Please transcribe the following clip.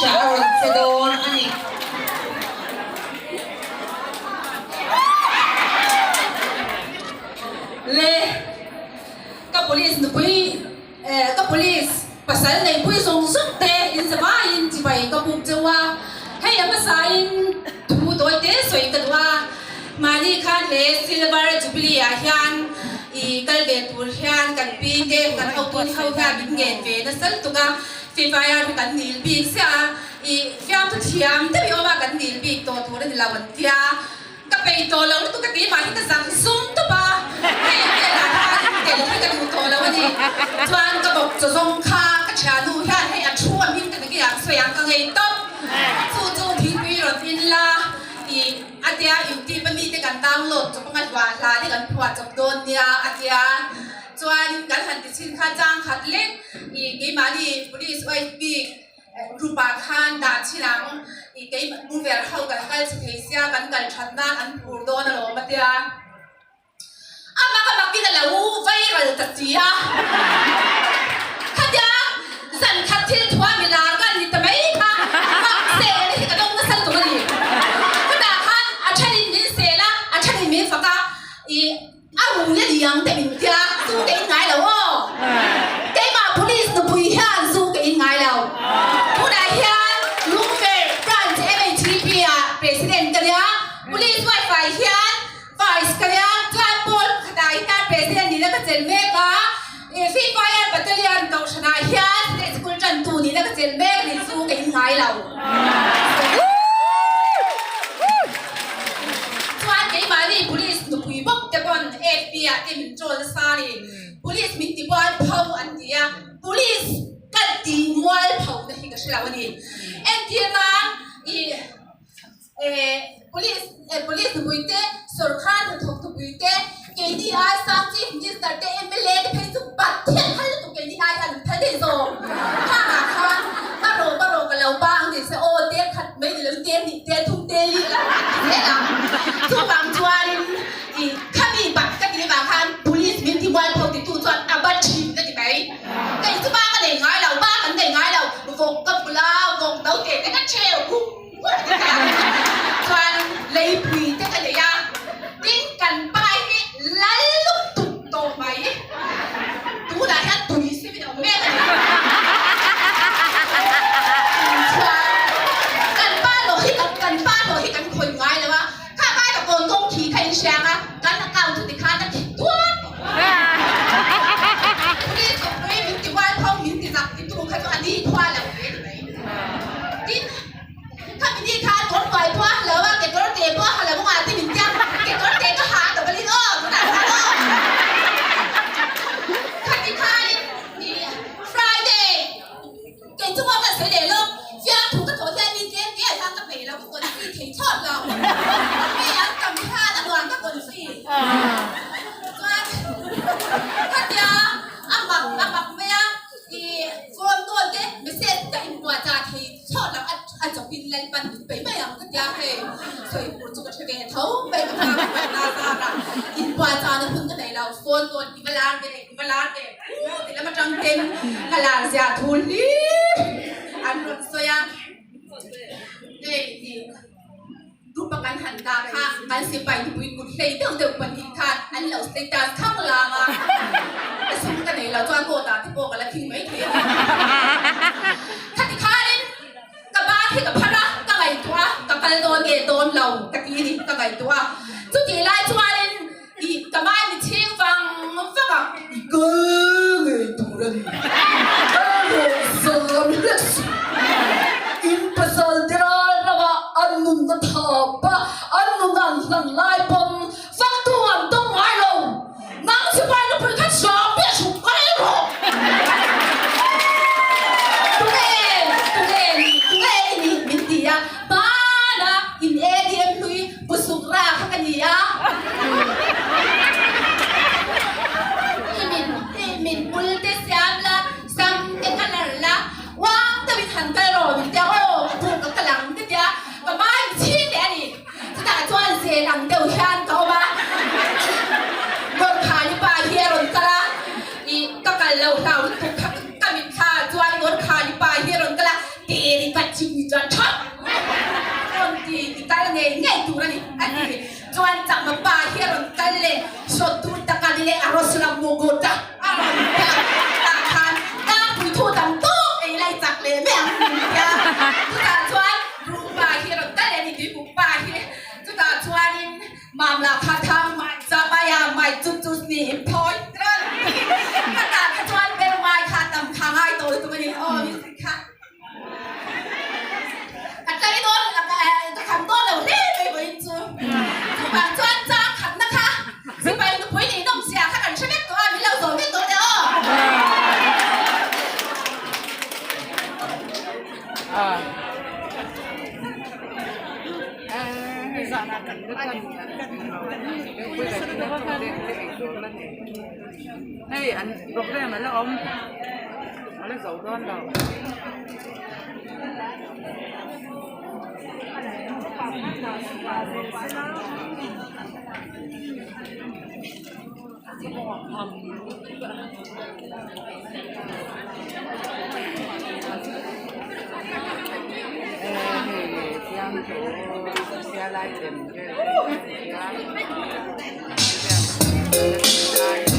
English-ah a rawn che dawn a ni. Le ka police nupui ka police pasal neihpui zawng zawng te in zavaiin chibai ka buk cheu a, hei a hmasain thu tawi te sawi ka duh a, mahni khan he Silver Jubilee ah hian i kal ve tur hian kan pi te kan hotuni ho hian min ngen ve nasa lutuk a, Fifire hi kan nil bik chiah a, i fiamthu thiam deuh i awm a kan nil bik tawh tur a ni lo an tia. Ka peih tawh lo lutuk ka ti mah hi ka zak zum tawp a, hei velah khan tel hi ka duh tawh lo a ni. Chuan ka bawk chaw zawng kha ka thiannu hian hei a thu a hming ka ti ang sawi ang ka ngei tawp. Chu chu thingpui rawn in la i a tia youtube a mite kan download chawp anga hluah hla te kan phuah chawp dawn nia a tia. Chuan kan han ti chhin kha chang khat lek i keimahni police wife bik Group ah khan dah chhin ang i kei mover ho kan kal chhe thei sia kan kal that nan an phur dawn alawm a tia. A mak a makin a lo viral ta si a. Khatia zan khat thil thua mi lar ka ni ta mai kha mak sel hi ka dawng nasa lutuk a ni. Khutah khan a thenin min sel a, a thenin min fak a i A rui a ni ang te min tia, zu ka in ngai lo aw. Keimah police nupui hian zu ka in ngai lo. Tunah hian Lungverh Branch MHTP ah President ka nia, Police wifi hian Vice ka nia, chuan Pawl pakhatah hian President nihna ka chelh mek a, Free Fire Battalion kohhranah hian State School tantu nihna ka chelh mek a ni, zu ka in ngai lo. Chuan keimahni police nupui bawk te pawn FB ah te min troll nasa a ni. Police min ti mual pho an ti a, police ka ti mual pho na hi ka hre lo a ni. Entir nan i police police nupui te, sorkar hnathawk nupui te, keini ai sang chief minister te, mla te phei chu Pathian phal lutuk keini ai hian an phal daih zawk. Khangah khan ka rawh ka rawh ka lo bang ni se aw tel khat mai ni lo tel hnih tel thum tel li la an ti zel ang. Chuvang chuanin i khami bat ka ti vang khan police min ti mualpho titu chuan a ba thin ka ti mai. Kei chu ba ka nei ngai lo, ba kan nei ngai lo, vawk ka bula vawk naute te ka theu huk huk ti ta chuan leipui te ka nei a, tin kan pai hi lal lutuk tawh mai. Tunah hian tui sim in a awm mek a ni. Chuan kan pa hlawh hi kan pa hlawh hi kan khawih ngai lo a, kha vai ka kawn kawng khi kha in hriang a, kan account chu tikhan a thih tuar tawh. Police awpui min ti hual pho min ti zak ti tu kha chu a ni khua lo ve ni mai. Tin, khami ni khan kawr hnuai pawh a ha lo a, kekawr te pawh a ha lo anga ti min tia, kekawr te ka ha ta balin aw tunah khan aw. Khati khanin i Friday kei chu maw kan sawi leh lawk, fiamthu ka thawh hian mi tlem te ah hian ka peih lo, ka kawn fee thei thlawt lo. Mi an tam hian a nuam ka kawn fee. Chuan khatia a mak a mak mai a, i phone call te message te ka inbuah chah thei thlawt lo, a chawpin Lalpan min peih mai ang ka tia hei sawi tur chu ka hre ve tho mai ka hma ka hman a zar a, inbuah chahna hun ka nei lo, phone call i va lar ve, i va lar ve u ti lam atang ten ka lar zia thu hlir an rawn sawi a, hei i Group a kan han dah kha kan sipai nupui kut hlei deuh deuh pahnih khan an lo status khang lang a, ka sum ka nei lo chuan court ah te pawh ka la thing mai thei a ni. Khati khanin ka ban hi ka phar a, ka ngaihtuah a, ka kal dawn nge dawn lo ka ti a ni, ka ngaihtuah a. Chutih lai chuanin i ka mai mi chhing vang vang a. I kal ngei tur a ni. Kal rawh zam hlek suh. In pasal te ral ramah an nunna thap a, an nunna an hlan lai pawn faktu an tawng ngai lo. Nang sipai nupui kha zam piah suh kal rawh. Tunge, tunge ni, tunge i nih min ti a, hmana in ATM hlui Pu Sukra kha ka ni a, i min i min bul te siam la, sam te colour la, uang deuhin han kal rawh min tia aw a buk ka kal ang ka tia, ka mai mi chhing leh a ni. Chutah chuan zel ang deuh hian ka awm a, Gorkhali pa hi a rawn kal a, i ka kal lo hlau lutuk kha ka mitthla chuan Gorkhali pa hi a rawn kal a, teri ka ching. ngei ngei tur a ni, a ti. Chuan Chakma pa hi a rawn kal leh hrawt tur tak a ni leh a rawslam mugut a a rawn ti a. Tah khan tlangpui thu tam tawk ei lai chak leh mai ang min ti a. Chutah chuan Rum pa hi a rawn kal leh a ni, Tuipuk pa hi. Chutah chuanin Mamla kha thang mai cha mai a, mai chu chu ni in thawi tran ti. Ka tah kha chuan ber mai kha tam kha ngai tawh lutuk a ni. Aw music kha. Ka tlai dawn, ka kham dawn lo hle mai vawiin chu. Chuvang chuan chang khatna kha sipai nupui nih nawm zia kha kan hre vek tawh a, min lo zawh vek tawh teh aw. Hei an programme a la awm a la zo dawn lo. Hei siam thu sialai lem vel te a ni a.